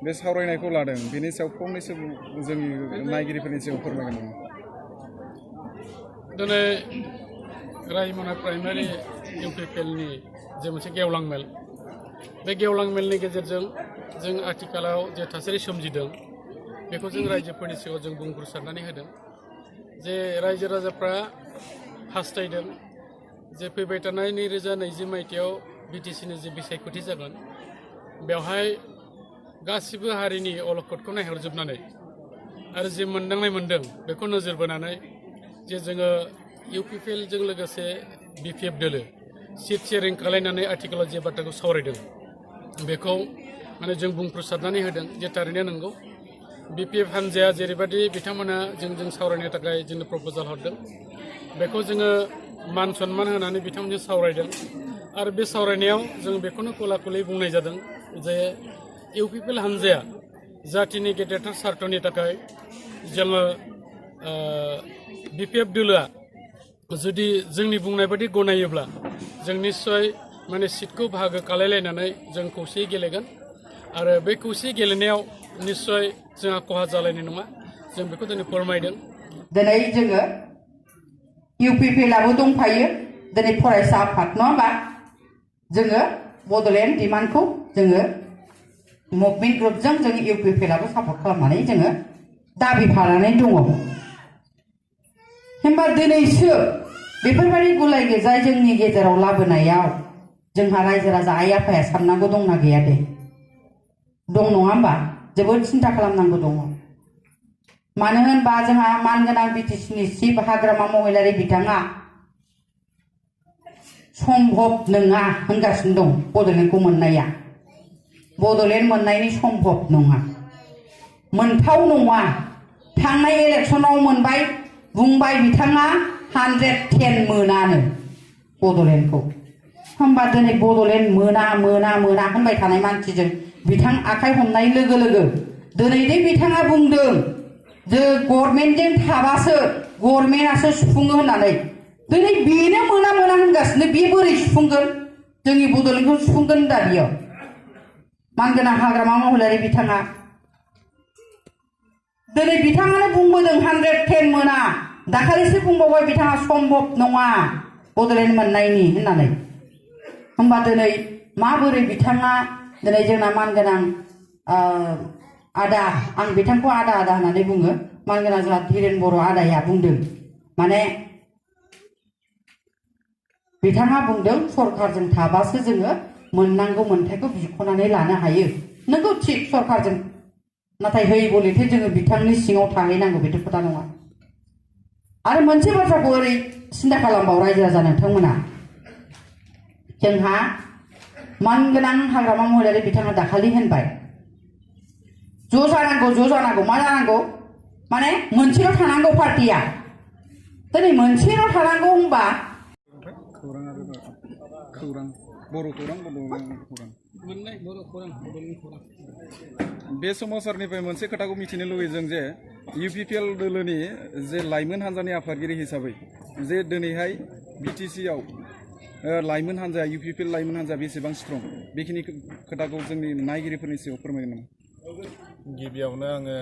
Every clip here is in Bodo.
बे सावरायनायखौ लादों बेनि सायाव फंनैसो जोंनि नायगिरिफोरनि सायाव फोरमायगोन नामा? दिनै रायमना प्राइमारि इउपिपिएलनि जे मोनसे गेवलां मेल बे गेवलां मेलनि गेजेरजों जों आथिखालाव जे थासारि सोमजिदों बेखौ जों रायजोफोरनि सिगाङाव जों बुंफोरसारनानै होदों जे रायजो राजाफ्रा हास्थायदों जे फैबाय थानाय 2020 मायथाइयाव बिटिसिनि जे बिसायख'थि जागोन बेवहाय गासिबो हारिनि अलखदखौ नायहरजोबनानै आरो जे मोनदांनाय मोनदों बेखौ नोजोर बोनानै जे जोङो इउपिपिएलजों लोगोसे बिपिएफ दोलो सिट शेयारिं खालायनानै आथिखालाव जे बाथ्राखौ सावरायदों बेखौ माने जों बुंफोरसारनानै होदों जे थारैनो नंगौ बिपिएफ हान्जाया जेरैबायदि बिथांमोना जों सावरायनो थाखाय जोंनो प्रप'जाल हरदों बेखौ जोङो मान सन्मान होनानै बिथांमोनजों सावरायदों आरो बे सावरायनायाव जों बेखौनो खुला-खुलि बुंनाय जादों जे इउपिपिएल हान्जाया जातिनि गेदेरथार सार्थनि थाखाय जोङो बिपिएफ दोलोआ जुदि जोंनि बुंनाय बायदि गनायोब्ला जों निश्चय माने सिटखौ बाहागो खालायलायनानै जों खौसेयै गेलेगोन आरो बे खौसेयै गेलेनायाव निश्चय जोंहा खहा जालायनाय नङा जों बेखौ दिनै फोरमायदों। दिनै जोङो इउपिपिएलआबो दंफायो दिनै फरायसा आफाद नङा होमबा जोङो बड'लेण्ड डिमान्डखौ जोङो मुभमेन्ट ग्रुपजों जों इउपिपिएलआबो सापर्ट खालामनानै जोङो दाबि खालामनानै दङ। होमबा दिनैसो बेफोरबायदि गुलाय गुजाय जोंनि गेजेराव लाबोनायाव जोंहा रायजो राजा आइ आफाया साननांगौ दंना गैया दे दं नङा होमबा जोबोद सिन्था खालामनांगौ दङ। मानो होनबा जोंहा मानगोनां बिटिसिनि चिफ हाग्रामा महिलारि बिथाङा सम्भब नङा होनगासिनो दं बड'लेण्डखौ मोननाया बड'लेण्ड मोननायनि सम्भब नङा मोनथाव नङा थांनाय इलेक्सनाव मोनबाय बुंबाय बिथाङा 110 मोनानो बड'लेण्डखौ होमबा दिनै बड'लेण्ड मोना होनबाय थानाय मानसिजों बिथां आखाइ हमनाय लोगो लोगो दिनै दे बिथाङा बुंदों जे गभर्नमेन्टजों थाबासो गभर्नमेन्टआसो सुफुङो होननानै दिनै बेनो मोना होनगासिनो बे बोरै सुफुंगोन जोंनि बड'लेण्डखौ सुफुंगोन दा बियो मानगोनां हाग्रामा महिलारि बिथाङा दिनै बिथाङानो बुंबोदों 110 मोना दाखालिसो बुंबावबाय बिथाङा सम्भब नङा बड'लेण्ड मोननायनि होननानै होमबा दिनै माबोरै बिथाङा दिनै जोंना मानगोनां आदा आं बिथांखौ आदा होननानै बुङो मानगोनां जोंहा धीरेन बर' आदाया बुंदों माने बिथाङा बुंदों सरकारजों थाबासो जोङो मोननांगौ मोन्थायखौ बिख'नानै लानो हायो नोंगौ थिग सरकारजों नाथाय है बलेथे जोङो बिथांनि सिङाव थाहैनांगौ बेथ' खोथा नङा। आरो मोनसे बाथ्राखौ ओरै सिन्था खालामबाव रायजो राजा नोंथांमोना जोंहा मानगोनां हाग्रामा महिलारि बिथाङा दाखालि होनबाय ज' जानांगौ मा जानांगौ माने मोनसेल' थानांगौ पार्टिया दिनै मोनसेल' थानांगौ होनबा खौरां बर' खौरां बे समाव सारनिफ्राय मोनसे खोथाखौ मिथिनो लुबैदों जे इउपिपिएल दोलोनि जे लाइमोन हान्जानि आफादगिरि हिसाबै जे दिनैहाय बिटिसिआव लाइमोन हान्जा इउपिपिएल लाइमोन हान्जा बेसेबां स्ट्रं बेखिनि खोथाखौ जोंनि नायगिरिफोरनि सिगाङाव फोरमायगोन नामा? गिबियावनो आङो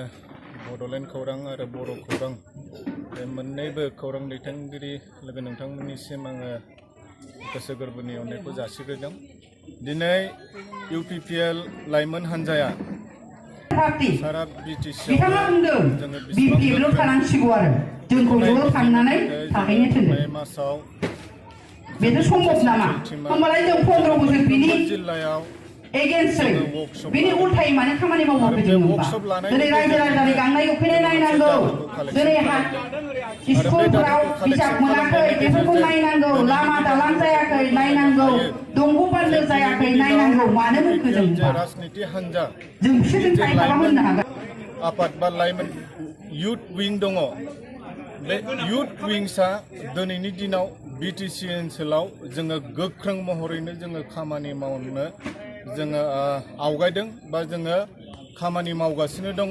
बड'लेण्ड खौरां आरो बर' खौरां बे मोननैबो खौरां दैथायगिरि लोगो नोंथांमोननिसिम आङो गोसो गोरबोनि अननायखौ जासिग्रोदों। दिनै इउपिपिएल लाइमोन हान्जाया सारा बिटिसिआव जोङो बेसेबां थानांसिगौ आरो जोंखौ ज' थांनानै थाहैनो थिनदों मासाव बेथ' सम्भब नामा होमबालाय जों 15 बोसोर बिनि जिल्लायाव एगेन्स्ट बिनि उल्थायै माने खामानि मावाखै जों दिनै रायजो राजानि गांनाय उखैनाय नायनांगौ दिनै स्कुलफोराव बिजाब मोनाखै बेफोरखौ नायनांगौ लामा दालां जायाखै नायनांगौ दंग' बान्दो जायाखै नायनांगौ मानो मोनखो जों राजनिति हान्जा जों बिसोरजों थायोब्ला मोननो हागोन आफाद बा लाइमोन युथ विं दङ बे युथ विंसआ दिनैनि दिनाव बिटिसि ओनसोलाव जोङो गोख्रों महरैनो जोङो खामानि मावनो जोङो आवगायदों बा जोङो खामानि मावगासिनो दङ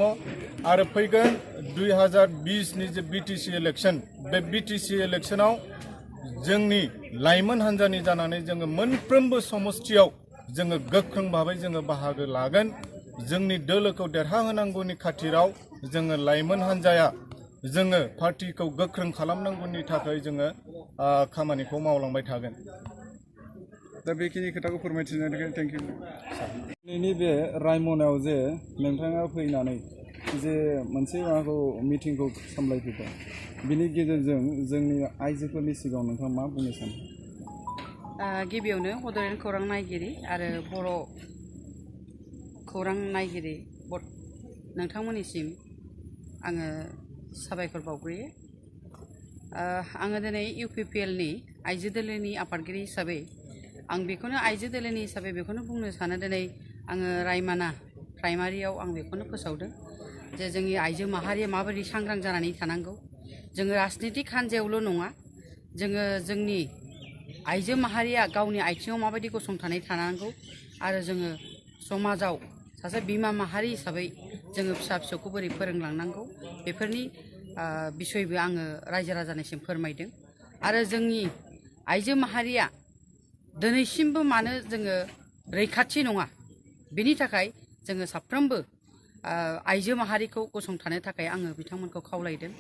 आरो फैगोन 2020नि जे बिटिसि इलेक्सन बे बिटिसि इलेक्सनाव जोंनि लाइमोन हान्जानि जानानै जोङो मोनफ्रोमबो समस्थियाव जोङो गोख्रों भाबै जोङो बाहागो लागोन जोंनि दोलोखौ देरहाहोनांगौनि खाथिराव जोङो लाइमोन हान्जाया जोङो पार्टिखौ गोख्रों खालामनांगौनि थाखाय जोङो खामानिखौ मावलांबाय थागोन। दा बेखिनि खोथाखौ फोरमायथिनायनि थाखाय थेंक इउ। दिनैनि बे रायमनायाव जे नोंथाङा फैनानै जे मोनसे माबाखौ मिटिंखौ सामलायफैदों, बिनि गेजेरजों जोंनि आइजोफोरनि सिगाङाव नोंथाङा मा बुंनो सानो? गिबियावनो बड'लेण्ड खौरां नायगिरि आरो बर' खौरां नायगिरि नोंथांमोननिसिम आङो साबायखर बावग्रोयो। आङो दिनै UPPLनि आइजो दोलोनि आफादगिरि हिसाबै आं बेखौनो आइजो दोलोनि हिसाबै बेखौनो बुंनो सानो, दिनै आङो रायमाना प्राइमारियाव आं बेखौनो फोसावदों जे जोंनि आइजो माहारिया माबायदि सांग्रां जानानै थानांगौ। जोङो राजनितिक हान्जायावल' नङा, जोङो जोंनि आइजो माहारिया गावनि आथिङाव माबायदि गसंथानानै थानांगौ आरो जोङो समाजाव सासे बिमा माहारि हिसाबै जोङो फिसा फिसौखौ बोरै फोरोंलांनांगौ बेफोरनि बिसयबो आङो रायजो राजानिसिम फोरमायदों। आरो जोंनि आइजो माहारिया दिनैसिमबो मानो जोङो रैखाथि नङा, बिनि थाखाय जोङो साफ्रोमबो आइजो माहारिखौ गसंथानो थाखाय आङो बिथांमोनखौ खावलायदों,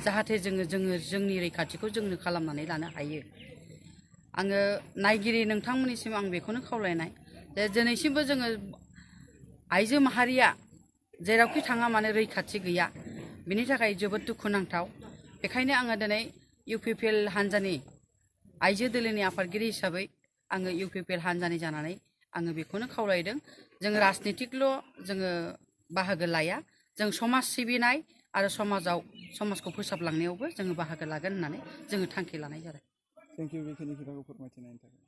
जाहाथे जोङो जोंनि रैखाथिखौ जोंनो खालामनानै लानो हायो। आङो नायगिरि नोंथांमोननिसिम आं बेखौनो खावलायनाय जे दिनैसिमबो जोङो आइजो माहारिया जेरावखि थाङा मानो रैखाथि गैया, बिनि थाखाय जोबोद दुखुनांथाव। बेखायनो आङो दिनै UPPL हान्जानि आइजो दोलोनि आफादगिरि हिसाबै आङो UPPL हान्जानि जानानै आङो बेखौनो खावलायदों, जोङो राजनितिकल' जोङो बाहागो लाया, जों समाज सिबिनाय आरो समाजखौ फोसाबलांनायावबो जोङो बाहागो लागोन होननानै जोङो थांखि लानाय जादों। थेंक इउ बेखिनि खोथाखौ फोरमायथिनायनि थाखाय।